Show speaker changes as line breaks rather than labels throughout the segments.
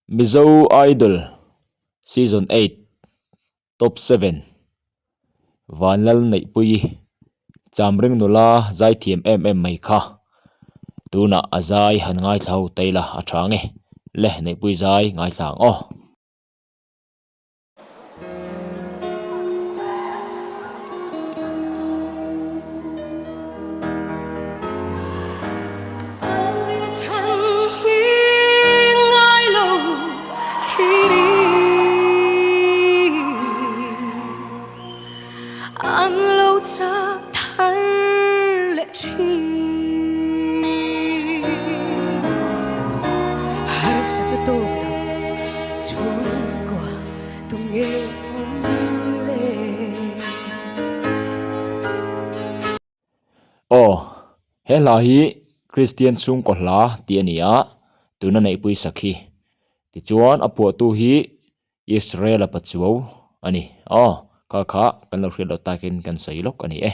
Mizo Idol Season 8 Top 7 Vanlal Neihpuii Chamring nula zaithiam em em mai kha tunah a zai han ngaithla ho ta ila a tha nge le Neihpuii zai ngaithla ang aw. Aw, he hla hi Kristian chhungkaw hla tih a ni a, tuna neihpui sak hi. Tichuan a phuahtu hi Israel-a Pachuau a ni. Aw, kha kha kan lo hriat loh takin kan sawi lawk a ni e.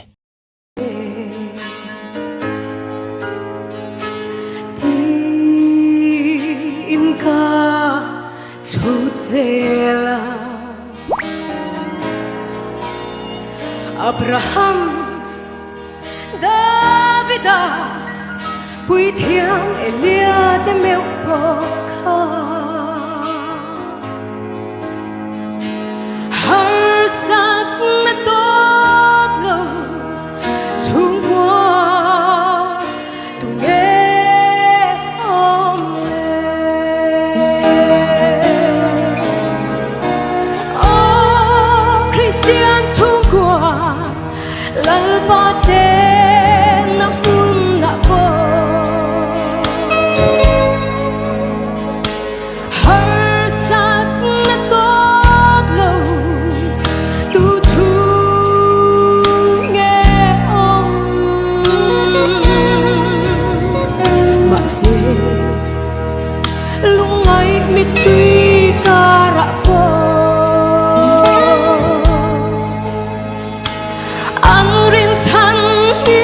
Abraham Davida Puithiam Elia te meuh pawh kha Harsatna tawk lo chhungkua tunge awm le? Aw Kristian chhungkua Lalpa chenna hmunah pawh Harsatna tawk lo tu chhung nge awm? Mahse lungngaih mittui karah pawh An rinchhan hi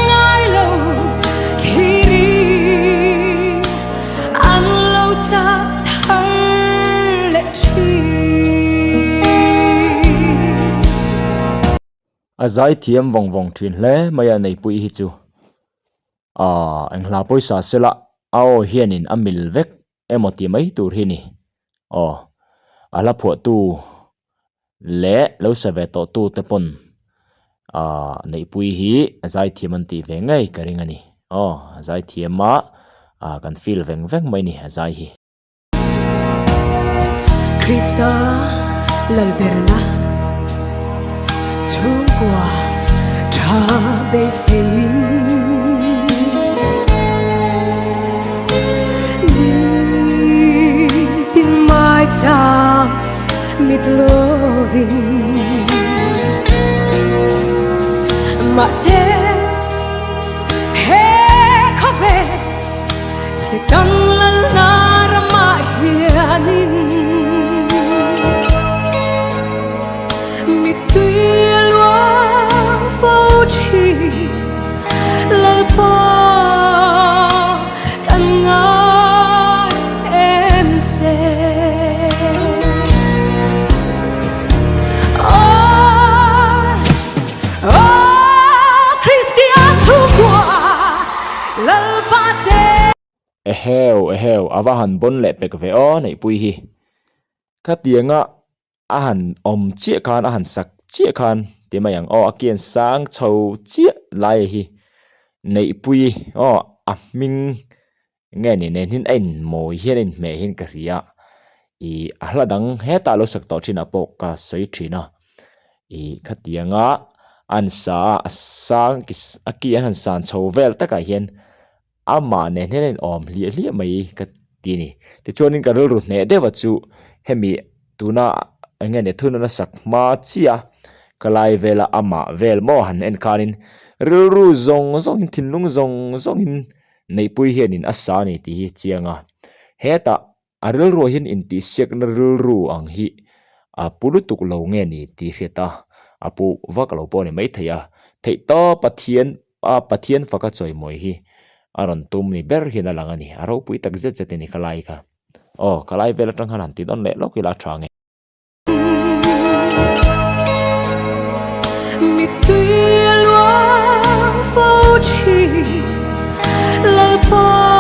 ngai lo thlir i an lo chak thar leh thin.
A zaithiam vawng vawng thin hle mai a Neihpuii hi chu. Aaa eng hla pawisa sela a aw hianin a mil vek emaw tih mai tur hi a ni. Aw a hla phuahtu leh lo sa ve tawh tu te pawn aaa Neihpuii hi a zaithiam an tih ve ngei ka ring a ni. Aw a zaithiam a ah kan feel veng veng mai a ni a zai hi.
Krista Lalberna chhungkua tha beiseiin Nitin mai cham mit lovin Mahse he khawvel Setan lalna ramah hianin Mittui a luang fo thin Lalpa kan ngai em che Aw, aw Kristian chhungkua Lalpa che.
Eheu eheu a va han bawn leh pek ve aw Neihpui hi. Khatianga a han awm chiah khan a han sak chiah khan ti mai ang aw a kian sang chho chiah lai hi Neihpui aw a hming nge ni nen hian a inmawi hian a inhmeh hian ka hria ih a hla dang hetah lo sak tawh thinah pawh ka sawi thin a ih khatianga an sa a a sang a ki an han san chho vel takah hian amah nen hian a inawm hliah hliah mai ka ti a ni tichuanin ka rilru hneh deuh a chu hemi tuna eng nge ni thun a sak hma chiah a ka lai vela amah vel maw han en khanin rilru zawng zawngin thinlung zawng zawngin Neihpui hianin a sa a ni tih hi a chiang a, hetah a rilruah hian intihsiakna rilru ang hi a pu lutuk lo nge ni tih hriat a, a pu vak lo pawh a ni maithei a, theihtawp Pathian a Pathian faka chawimawi hi a rawn tum ni ber hian a lang a ni, a ropui tak zet zet a ni kha lai kha. Aw, ka lai vel atang khan han ti dawn leh lawk ila a tha nge.
Mittui a luang fo thin Lalpa.